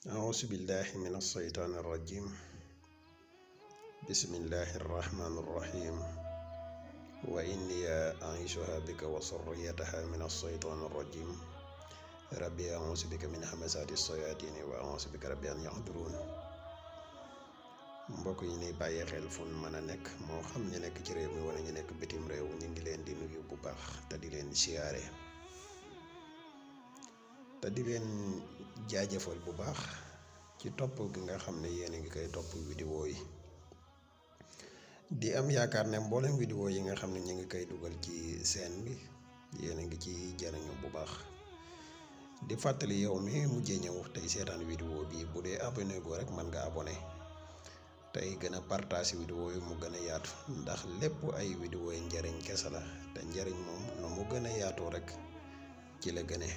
أعوذ بالله من الشيطان الرجيم. بسم الله الرحمن الرحيم. وإني أعيشها بك وذريتها من الشيطان الرجيم. ربي أعوذ بك من همزات الشياطين وأعوذ بك ربي أن يحضرون. mbokk yi ni bàyyi xel fu mën a nekk moo xam ñu nekk ci réew mi wala ñu nekk bitim réew ñu ngi leen di nuyu bu baax te di leen siyaare te di leen jaajëfal bu baax ci topp gi nga xam ne yéen a ngi koy topp vidéo yi di am yaakaar ne mboolem vidéo yi nga xam ne ñu ngi koy dugal ci chaîne bi yéen a ngi ci jariñu bu baax di fàttali yow mi mujjee ñëw tey seetaan vidéo bi bu dee abonné goo rek mën nga abonné tey gën a partage vidéo yi mu gën a yaatu ndax lépp ay vidéo yi njariñ kese la te njariñ moom na mu gën a yaatoo rek ci la gëne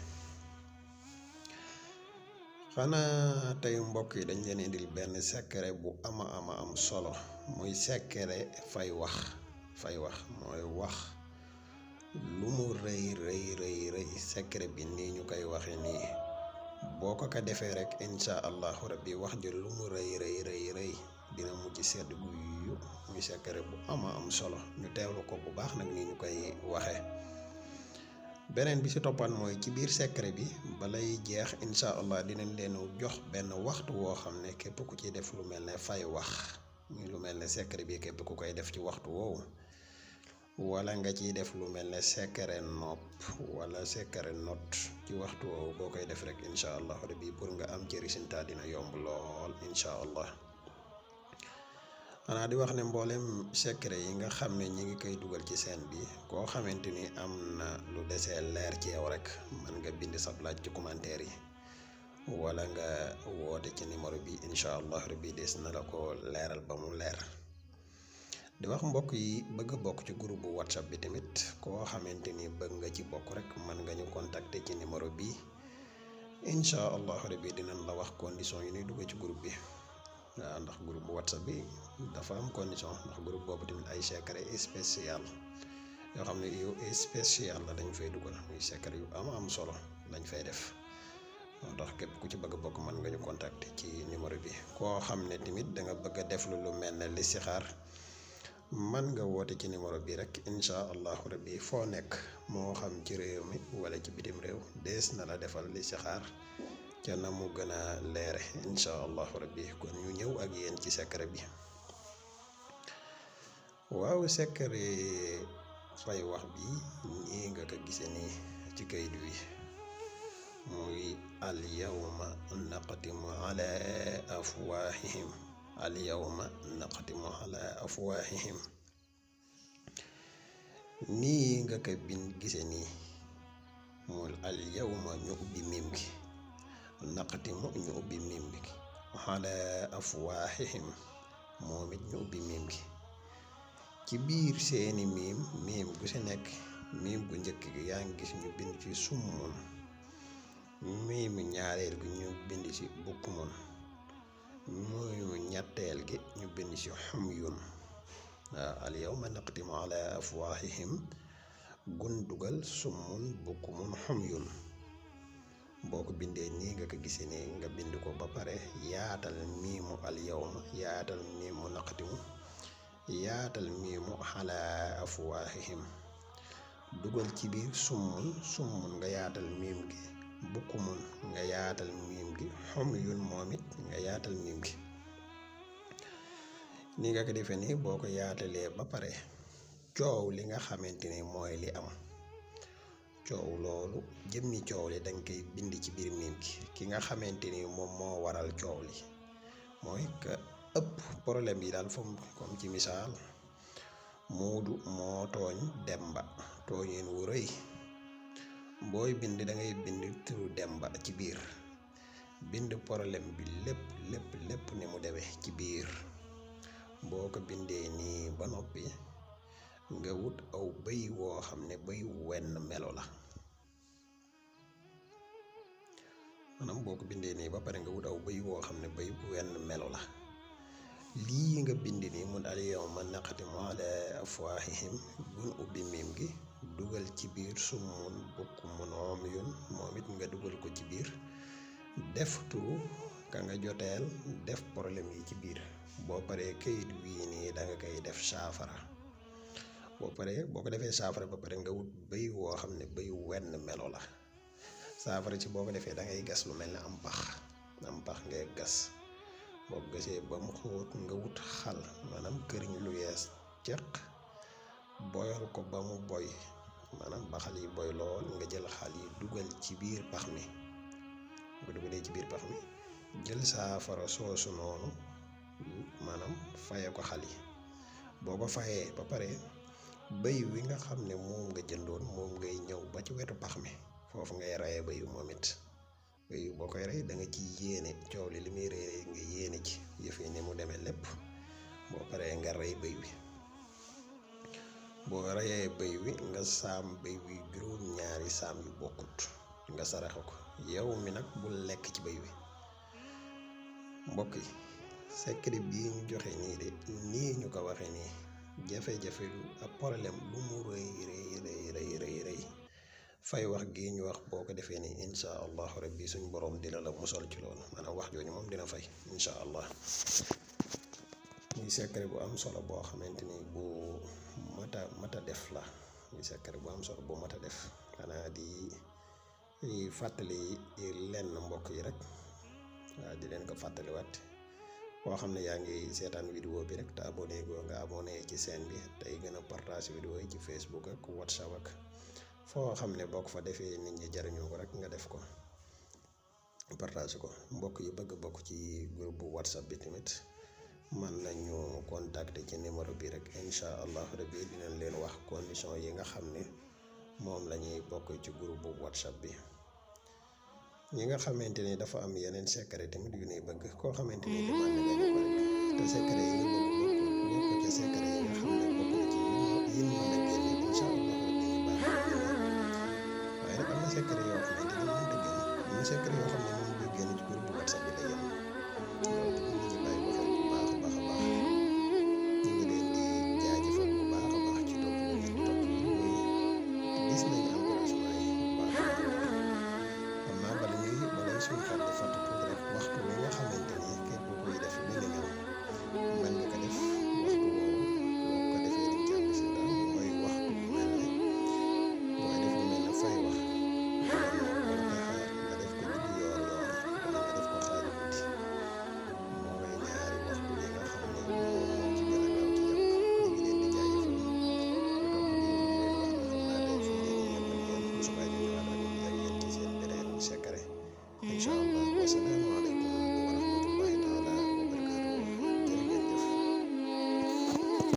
xanaa tey mbokk yi dañ leen indil benn secret bu ama am solo muy secret fay wax mooy wax lu mu rëy secret bi nii ñu koy waxe nii boo ko defee rek insha allahu rabbi wax ji lu mu rëy dina mujj sedd guyu muy secret bu ama am solo ñu teewlu ko bu baax nag nii ñu koy waxe beneen bi ci toppan mooy ci biir secret bi balay jeex insha allah dinañ leen jox benn waxtu woo xam ne képp ku ci def lu mel ne fay wax muy lu mel ne secret bi képp ku koy def ci waxtu woowu wala nga ciy def lu mel ne secret nopp wala secret not ci waxtu woowu boo koy def rek insha allah rabbi pour nga am ci résultat dina yomb lool insha allah xanaa di wax ne mboolem secret yi nga xam ne ñi ngi koy dugal ci scène bi koo xamante ni am na lu desee leer ci yow rek mën nga bind sab laaj ci commentaire yi wala nga woote ci numéro bi insha allah rabbi des na la ko leeral ba mu leer di wax mbokk yi bëgg bokk ci groupe bu whatsapp bi tamit koo xamante ni bëgg nga ci bokk rek mën nga ñu contacter ci numéro bi insha allah rabbi dinañ la wax condition yi ñuy dugg ci groupe bi waaw ndax groupe bu whatsapp bi dafa am condition ndax groupe boobu tamit ay secret spécial yoo xam ne yow spécial la dañ fay dugal muy secret yu am solo lañ fay def moo tax képp ku ci bëgg a bokk mën nga ñu contacter ci numéro bi koo xam ne tamit da nga bëgg a def lu mel ne listixaar man nga woote ci numéro bi rek insha allahu rabbi foo nekk moo xam ci réew mi wala ci bitim réew dees na la defal listixaar ca na mu gën a leere insha allahu rabbi kon ñu ñëw ak yéen ci secret bi waaw secret fay wax bi nii nga ko gise nii ci kayit wi muy al yawma naqtimu ala afwahihim al yawma naqtimu ala afwahihim nii nga ko bind gise nii muy al yawma ñu ubbi mim gi naqtimu ñu ubbi mim bi ala afwahihim moom it ñu ubbi mim gi ci biir seeni miim gu ci nekk miim gu njëkk gi yaa ngi gis ñu bind ci summun miimu ñaareel gi ñu bind ci bukmun miimu ñetteel gi ñu bind ci xumyun waaw al yawma naqtimu ala afwahihim gun dugal summun bukmun xumyun boo ko bindee nii nga ko gisee nii nga bind ko ba pare yaatal miimu al yawma yaatal miimu naqtimu yaatal miimu ala afwahihim dugal ci biir summun nga yaatal miim gi bukkumun nga yaatal miim gi xumyun moom it nga yaatal miim gi ni nga ko defee nii boo ko yaatalee ba pare coow li nga xamante ni mooy li am coow loolu jëmmi coow li danga koy bind ci biir miim gi ki nga xamante ni moom moo waral coow li mooy que ëpp problème yi daal fam comme ci misaal Moodu moo tooñ Demba tooñeen wu rëy booy bind da ngay bind turu Demba ci biir bind problème bi lépp ni mu demee ci biir boo ko bindee nii ba noppi nga wut aw bëy woo xam ne bëy wenn melo la maanaam boo ko bindee nii ba pare nga wut aw bëy woo xam ne bëy wenn melo la lii nga bind nii mun al yawma naqtimu ala afwahihim gun ubbi miim gi dugal ci biir summun bukmun umyun moom it nga dugal ko ci biir def turu ka nga joteel def problème yi ci biir boo paree këyit wii nii da nga koy def saafara boo paree boo ko defee saafara ba pare nga wut bëy woo xam ne bëy wenn melo la saafara ci boo ko defee da ngay gas lu mel ne am pax ngay gas boo ko gasee ba mu xóot nga wut xal maanaam këriñ lu yees ceq boyal ko ba mu boy maanaam ba xal yi boy lool nga jël xal yi dugal ci biir pax mi bu dugalee ci biir pax mi jël saafara soosu noonu maanaam faye ko xal yi boo ko fayee ba pare bëy wi nga xam ne moom nga jëndoon moom ngay ñëw ba ci wetu pax mi foofu ngay rayee bëy moom it bëy boo koy rey da nga ci yéene coow li muy rey nga yéene ci yëf yi ni mu demee lépp boo paree nga rey bëy wi boo reyee bëy wi nga saam bëy wi juróom-ñaari saam yu bokkut nga saraxe ko yow mi nag bul lekk ci bëy wi mbokk yi secret bii ñu joxe nii de nii ñu ko waxee nii jafe-jafe lu ak problème lu mu rëy fay wax gii ñu wax boo ko defee nii insha allahu rabbi suñ boroom dina la musal ci loolu maanaam wax jooju moom dina fay insha allah muy secret bu am solo boo xamante ni bu mata def la muy secret bu am solo bu mata def xanaa di fàttali lenn mbokk yi rek waaw di leen ko fàttaliwaat koo xam ne yaa ngi seetaan vidéo bi rek te abonné goo nga abonné ci chaîne bi tey gën a partage vidéo yi ci Facebook ak WhatsApp ak foo xam ne boo ko fa defee nit ñi jariñoo ko rek nga def ko partage ko mbokk yi bëgg bokk ci groupe bu WhatsApp bi tamit man nañu contacter ci numéro bi rek insha allah rabbi dinañ leen wax condition yi nga xam ne moom la ñuy bokk ci groupe bu WhatsApp bi ñi nga xamante ni dafa am yeneen secret tamit yu ñuy bëgg koo xamante ni demande nga ñu ko rek te secret yi nga bëgg bokk ci secret yi nga xam ne bokk na ci yéen mën a génne insha allah rabbi ñu baax waaye nag am na secret yoo xamante ni moom dëgg am na secret yoo xam ne